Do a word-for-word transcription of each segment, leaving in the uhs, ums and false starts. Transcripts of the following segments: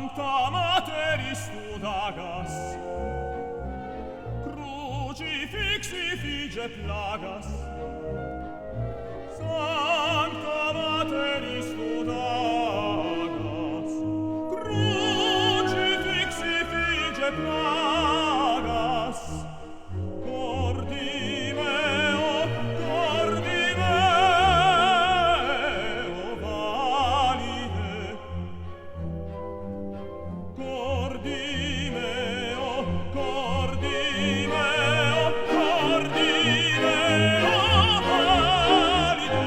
Sancta Mater, istus dagas, crucifixi fige plagas. Sancta Mater, istus dagas, crucifixi fige plagas. Cor Dei meu, cor Dei meu, valide. Cor Dei meu, cor Dei meu, cor Dei meu, valide.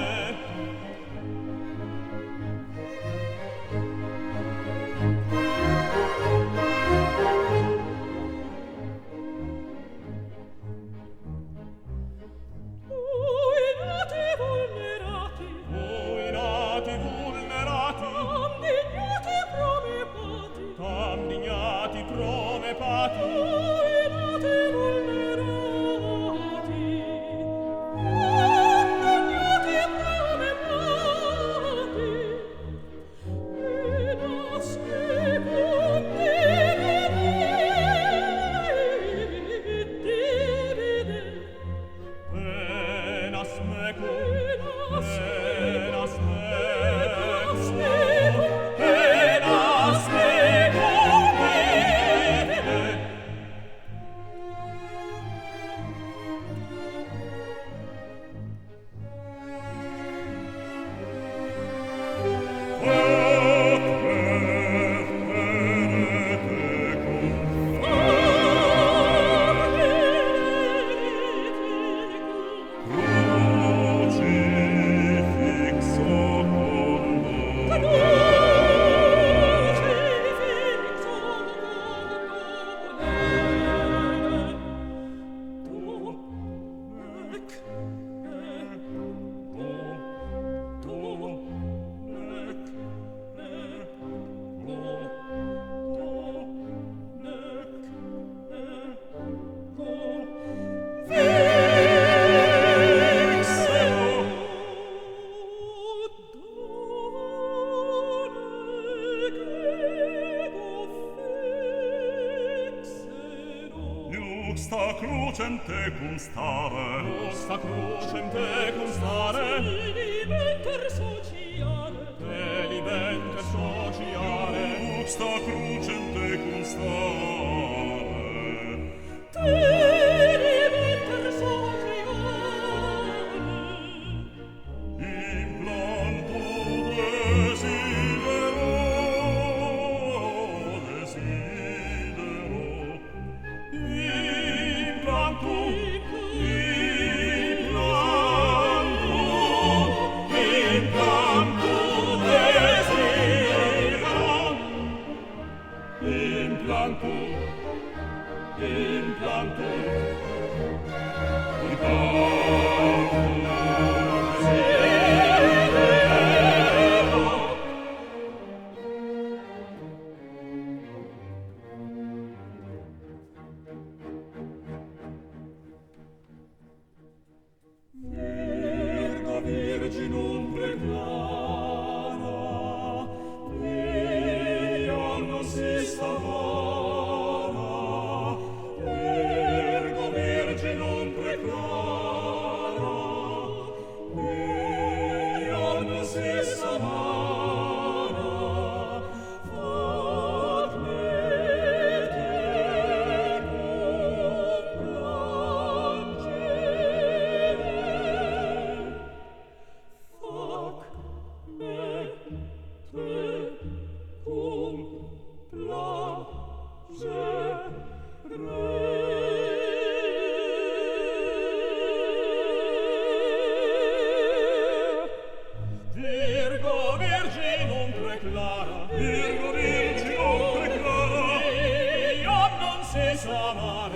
Ruinati vulnerati, ruinati vulnerati, tam dignati pro me pati, tam dignati pro me pati, ruinati vulnerati, tam dignati pro me pati. Juxta crucem tecum stare. Juxta crucem tecum stare. Te libenter sociare. Te libenter sociare. Juxta crucem tecum stare. Te libenter sociare. Implantu desidero, desidero. Implantu, implantu, implantu desidero. Implantu, implantu, implantu. Virgo Virginum preclara, Dei annuncis amara. Virgo Virginum preclara, Dei annuncis amara. Fac me tecum plangere, fac me tecum plangere. Virgo Virginum preclara, Virgo Virginum preclara, Dei annuncis amara.